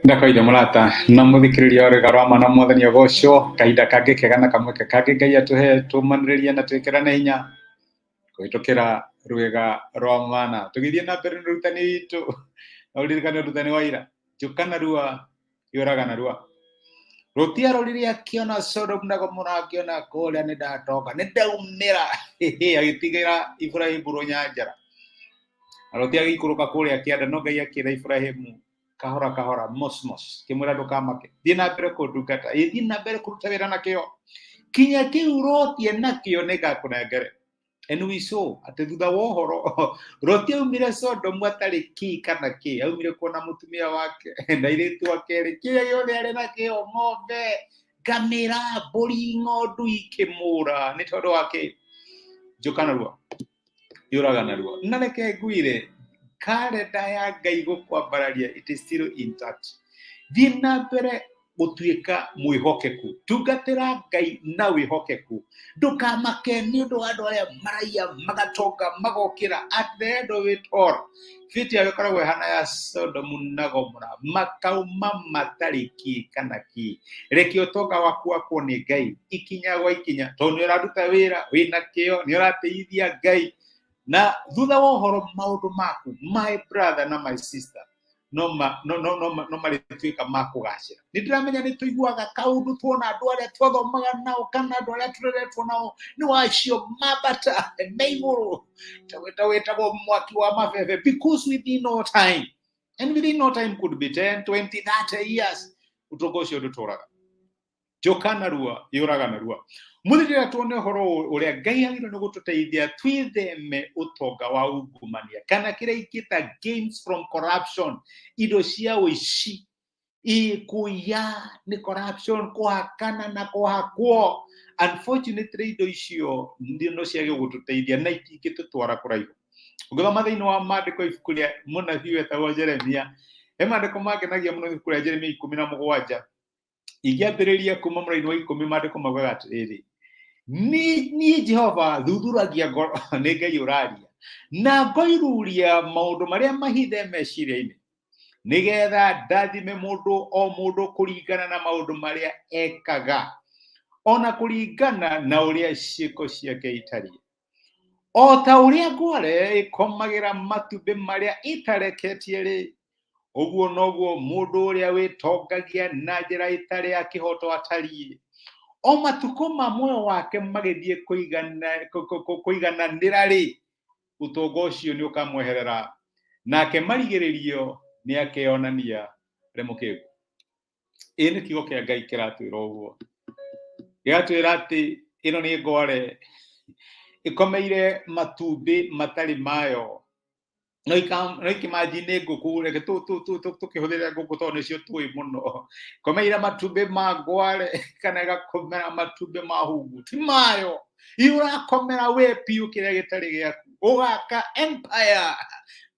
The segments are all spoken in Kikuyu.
Ndakoire mũrata na mũthikĩrĩria wa rwĩga rwa ma na mwathani agocwo kahinda kangĩ kega na kamweke kangĩ Ngai atũhe tũmanĩrĩrie na twĩkĩrane hinya kũhĩtũkĩra rwĩga rwa mana. Tũgĩthiĩ na mbere na ũrutani witũ na ũririkane ũrutani wa ira, njũka narua yũraga narua. Loti arorire akĩona Sodom na Gomora, akĩona kũrĩa nĩ ndatonga, nĩ ndaumĩra, agĩtigĩra Iburahĩmu rũnyanjara. Na Loti agĩikũrũka kũrĩa kĩanda, no Ngai akĩra Iburahĩmu kahora kahora, mos mos, kĩmwĩra ndũkamake, thiĩ na mbere kũndungata, ĩ thiĩ na mbere kũruta wĩra na kĩo, kinya kĩu Loti enakĩo nĩngakũnengere. And we saw atĩ thutha wa ũhoro Loti aumire Sodomu atarĩ kĩ kana kĩ, aumire kuona mũtumia wake na airĩtu ake erĩ, kĩrĩa gĩothe arĩ nakĩo, ng'ombe, ngamĩra, mbũri, ng'ondu ikĩmũra nĩ tondũ wa kĩ? Njũka narua yũraga narua. Na reke ngwĩre, karenda ya Ngai gũkwambararia it is still intact. Thiĩ na mbere gũtuĩka mwĩhokeku, tungatĩra Ngai na wĩhokeku, ndũkamake nĩ ũndũ wa andũ arĩa maraiya magatonga magokĩra. At the end of it all, fate yao ĩkoragwo ĩhana ya Sodomu na Gomora, makauma matarĩ kĩ kana kĩ. Reke ũtonga waku wakwo nĩ Ngai ikinya gwa ikinya, tondũ nĩ ũraruta wĩra wĩna kĩo, nĩ ũratĩithia Ngai, na thutha wa ũhoro maũndũ maku, my brother na my sister, no ma no no no no marĩtuĩka ma kũgacĩra. Nĩ ndĩramenya nĩ tũiguaga kaũndũ tuona andũ arĩa twathomaga nao kana andũ arĩa tũreretwo nao nĩ wacio mambata me igũrũ ta wĩtagwo mwaki wa mabebe, because within no time, and within no time could be 10, 20, 30 years, ũtonga ũcio ndũtũraga. Njũka narua yũraga narua. Mũthĩ tuone ũhoro ũrĩa Ngai agĩrĩirwo nĩ gũtũteithia twĩtheme ũtonga wa ungumania, kana kĩrĩa ingĩta gains from corruption, indo cia ũici. Ĩ kũiya nĩ corruption, kũhakana na kũhakwo. Unfortunately, indo icio no ciage gũtũteithia na itingĩtũtwara kũraihu. Ũngĩthoma thĩinĩ wa maandĩko ibuku rĩa mũnabii wetagwo Jeremia, he maandĩko mangenagia mũno, ibuku rĩa Jeremia 17 ingĩambĩrĩria kuma mũraini wa 10, maandĩko maugaga atĩrĩrĩ, niĩ Jehova thuthuragia ngoro, nĩ Ngai ũraria, na ngoiruria maũndũ marĩa mahithe meciria-inĩ, nĩgetha ndathime mũndũ o mũndũ kũringana na maũndũ marĩa ekaga, ona kũringana na ũrĩa ciĩko ciake itariĩ. O ta ũrĩa ngware ĩkomagĩra matumbĩ marĩa ĩtareketie-rĩ, ũguo noguo mũndũ ũrĩa wĩtongagia na njĩra ĩtarĩ ya kĩhooto atariĩ. O matukũ ma muoyo wake magĩthiĩ kũigananĩra-rĩ, ũtonga ũcio nĩ ũkamweherera, nake marigĩrĩrio nĩ akeyonania arĩ mũkĩgu. Ĩ nĩ kiugo kĩa Ngai kĩratwĩra ũguo, gĩgatwĩra atĩ ĩno nĩ ngware ĩkomeire matumbĩ matarĩ mayo. No ikĩmanji nĩ ngũkũ, reke tũkĩhũthĩre ngũkũ tondũ nĩcio tũĩ mũno. Komeire matumbĩ ma ngware kana ĩgakomera matumbĩ ma hungu, ti mayo. Ĩ ũrakomera we biũ kĩrĩa gĩtarĩ gĩaku, ũgaka empire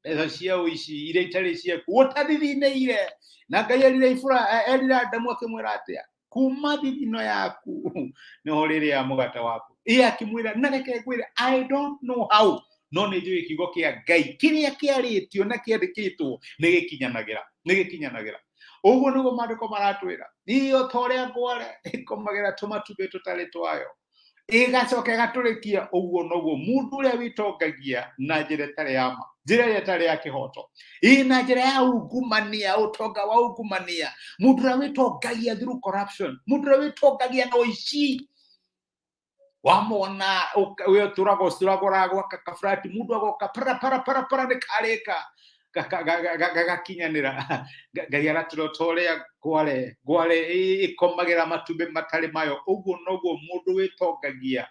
mbeca cia ũici iria itarĩ ciaku, ũtathithinĩire. Na Ngai erire Ibura, erire Adamu akĩmwĩra atĩa? Kuma thithino yaku nĩho rĩrĩa mũgate waku. Ĩ akĩmwĩra, na reke ngwĩre, I don't know how, no nĩ njũĩ kiugo kĩa Ngai kĩrĩa kĩarĩtio na kĩandĩkĩtwo nĩ gĩkinyanagĩra, nĩ gĩkinyanagĩra. Ũguo nĩguo maandĩko maratwĩra. Iyo ta ũrĩa ngware ĩkomagĩra tũmatumbĩ tũtarĩ twayo, ĩgacoka ĩgatũrĩkia, ũguo noguo mũndũ ũrĩa wĩtongagia na njĩra ĩtarĩ ya ma, njĩra ĩrĩa ĩtarĩ ya kĩhoto, ĩ na njĩra ya ungumania, ũtonga wa ungumania, mũndũ ũrĩa wĩtongagia through corruption, mũndũ ũrĩa wĩtongagia na ũici. Wamona we ũtũraga ũcuragũra gwaka kaburati, mũndũ agoka para para para para nĩ karĩka gagakinyanĩra. Ngai aratũra ta ũrĩa ngware ngware ĩkomagĩra matumbĩ matarĩ mayo, ũguo noguo mũndũ wĩtongagia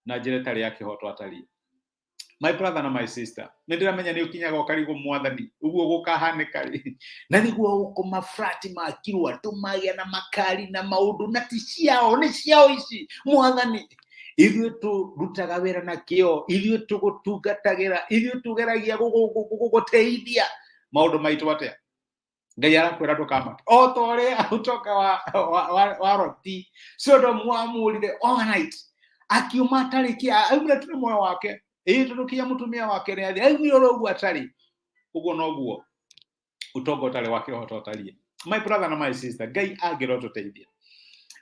na njĩra ĩtarĩ ya kĩhoto atariĩ. My brother na my sister, nĩ ndĩramenya nĩ ũkinyaga ũkarigwo, mwathani, ũguo gũkahanĩka rĩ? Na nĩguo gũkũ mabrati makirwo, andũ magĩa na makari na maũndũ na ti ciao, nĩ ciao ici. Mwathani, ithuĩ tũrutaga wĩra na kĩo, ithuĩ tũgũtungatagĩra, ithuĩ tũgeragia gũgũteithia maũndũ maitũ atĩa? Ngai arakwĩra ndũkamake. O ta ũrĩa ũtonga wa Loti Sodom wamũrire overnight, akiuma atarĩ kĩ, aumire tũrĩ muoyo wake, ĩĩ, tondũ kinya mũtumia wake nĩ athiĩ, aumire oro ũguo atarĩ, ũguo noguo Ũtonga ũtarĩ wa kĩhoto ũtariĩ. My brother na my sister, Ngai angĩrotũteithia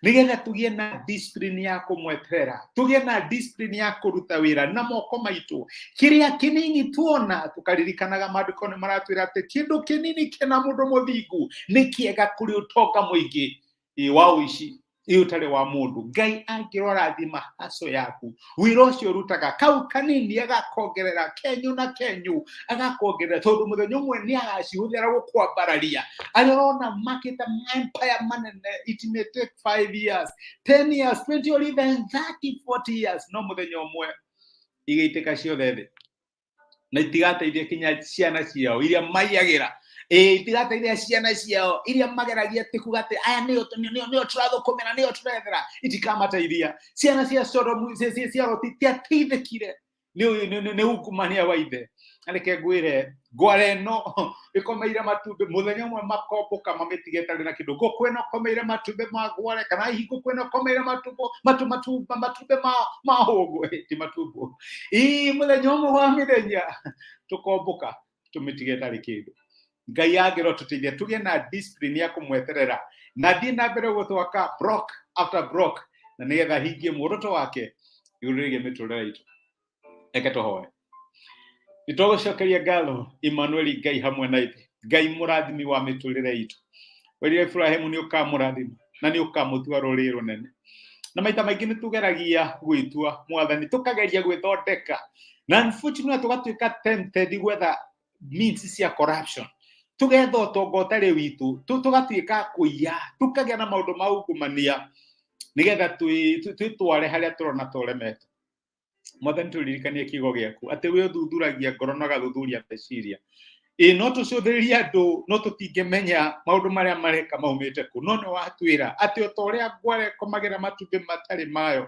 nigetha tũgĩe na discipline ya kũmweterera, tũgĩe na discipline ya kũruta wĩra na moko maitũ, kĩrĩa kĩnini tuona tũkaririkanaga maandĩko nĩ maratwĩra atĩ kĩndũ kĩnini kĩna mũndũ mũthingu nĩ kĩega kũrĩ ũtonga mũingĩ ĩ wa ũici, ĩ ũtarĩ wa mũndũ. Ngai angĩrorathima haco yaku, wĩra ũcio ũrutaga kau kanini, agakongerera kenyu na kenyu, agakongerera, tondũ mũthenya ũmwe nĩ agacihũthĩra gũkwambararia. Arĩa ũrona makĩte empire manene, it may take 5 years, 10 years, 20 or even 30, 40 years, no mũthenya ũmwe igĩitĩka ciothe thĩ na itigateithia kinya ciana ciao iria maiyagĩra. Ĩĩ, itigateithia ciana ciao iria mageragia atĩ kuga atĩ aya nĩo nĩo tũrathũkũmĩra, nĩo tũrethera, itikamateithia. Ciana cia Sodomu, cia Loti itiateithĩkire nĩ ungumania wa ithe. Na reke ngwĩre, ngwara ĩno ĩkomeire matumbĩ, mũthenya ũmwe makombũka mamĩtige ĩtarĩ na kĩndũ. Ngũkũ ĩno ĩkomeire matumbĩ ma ngware, kana hihi ngũkũ ĩno ĩkomeire matumbo matu matu matumbĩ ma hũngũ, ti matumbo. Ii, mũthenya ũmwe wa mĩthenya tũkombũka tũmĩtige ĩtarĩ kĩndũ. Ngai angĩro tũteithia tũgĩe na discipline ya kũmweterera na thiĩ na mbere gũtwaka block after block, na nĩgetha hingie muoroto wake igũrũ rĩgiĩ mĩtũrĩre itũ. Reke tũhoe. Nĩ twagũcokeria ngatho, Emmanuel, Ngai hamwe na ithuĩ, Ngai mũrathimi wa mĩtũrĩre itũ. Werire Ibrahimu nĩ ũkamũrathima na nĩ ũkamũtua rũrĩrĩ rũnene, na maita maingĩ nĩ tũgeragia gwĩtua, Mwathani, tũkageria gwĩthondeka, na unfortunately tũgatuĩka tempted gwetha means cia corruption, tũgetha ũtonga ũtarĩ witũ, tũgatuĩka kũiya, tũkagĩa na maũndũ ma ungumania nĩgetha twĩtware harĩa tũrona tũremetwo. Mwathani, tũririkanie kiugo gĩaku atĩ we ũthuthuragia ngoro na ũgathuthuria meciria. Ĩ no tũcũthĩrĩrie andũ, no tũtingĩmenya maũndũ marĩa mareka maumĩte kũ, no nĩ watwĩra atĩ o ta ũrĩa ngware ĩkomagĩra matumbĩ matarĩ mayo,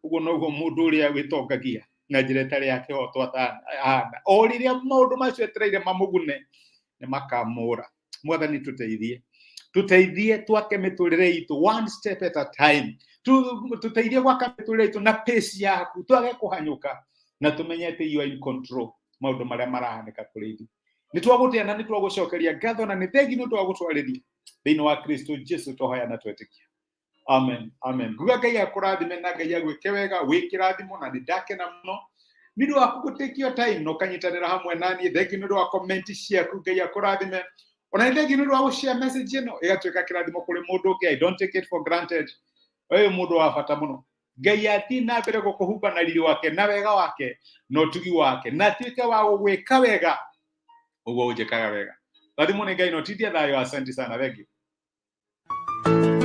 ũguo noguo mũndũ ũrĩa wĩtongagia na njĩra ĩtarĩ ya kĩhoto ahana. O rĩrĩa maũndũ macio etereire mamũgune, nĩ makamũra. Mwathani, tũteithie, tũteithie twake mĩtũrĩre itũ one step at a time. Tũteithie gwaka mĩtũrĩre itũ na pace yaku, twage kũhanyũka, na tũmenye atĩ you are in control maũndũ marĩa marahanĩka kũrĩ ithuĩ. Nĩ twagũtĩa na nĩ twagũcokeria ngatho, na nĩ thengi nĩ ũndũ wa gũtwarĩria. Thĩinĩ wa Kristo Jesu twahoya na twetĩkia, amen, amen. Nguga Ngai akũrathime na Ngai agwĩke wega, wĩ kĩrathimo, na nĩ ndakena mũno nĩ ũndũ waku gũ take your time na ũkanyitanĩra hamwe na niĩ. Thengi nĩ ũndũ wa comment ciaku, Ngai akũrathime. Ona nĩ thengi nĩ ũndũ wa gũshare message ĩno ĩgatuĩka kĩrathimo kũrĩ mũndũ ũngĩ. I don't take it for granted. Ũyũ mũndũ wa bata mũno. Ngai athiĩ na mbere gũkũhumba na riri wake na wega wake na ũtugi wake, na atuĩke wa gũgwĩka wega ũguo ũnjĩkaga wega. Rathimwo nĩ Ngai na ũtindie thayũ. Asante sana, thank you.